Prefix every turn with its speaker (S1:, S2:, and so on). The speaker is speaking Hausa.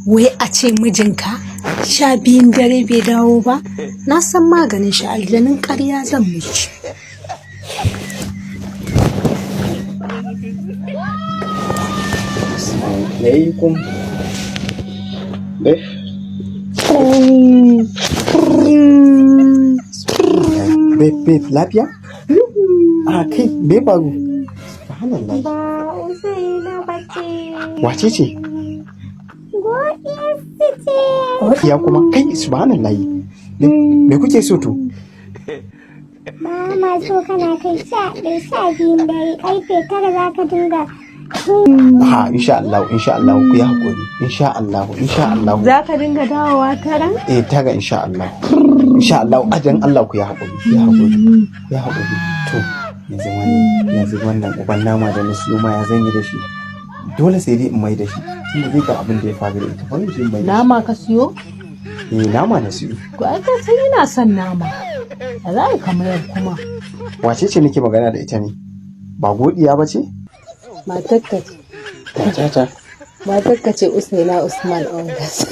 S1: Wai a ce mijinka 12n dare bai dawo ba? Na san maganin shi, aljanin ƙarya zan miki.
S2: Assalamu alaikum. Babe. Babe, babe, lafiya? Ah, kai, me faru? Subhanallah.
S3: Ba Usaina ba ce.
S2: Wace ce?
S3: Godiyarsu ce.
S2: Ya kuma kai, subhanallah. Me kuke so to?
S3: Ba ma so kana kai 11, 12n dare, karfe 9 za ka dinga.
S2: Ha, insha Allah, insha Allah, ku yi hakuri. Insha Allah, insha Allah.
S1: Za ka dinga dawowa 9?
S2: Eh, 9 insha Allah. Insha Allah, ajan Allah, ku yi hakuri, ku yi hakuri. Ku yi hakuri. To, yanzu wannan, yanzu wannan uban nama da na siyo ma, ya zan yi da shi? Dole sai dai in mai da shi. Tunda zai ga abin da ya faru da ita. Bari in je in mai da shi.
S1: Nama ka siyo?
S2: Eh, nama na siyo.
S1: To ai ka san ina son nama. Ya za ka mayar kuma?
S2: Wace ce nake magana da ita ne? Ba Godiya ba ce?
S4: Matarka ce.
S2: Matata.
S4: Matarka ce, Usaina Usman Ongas.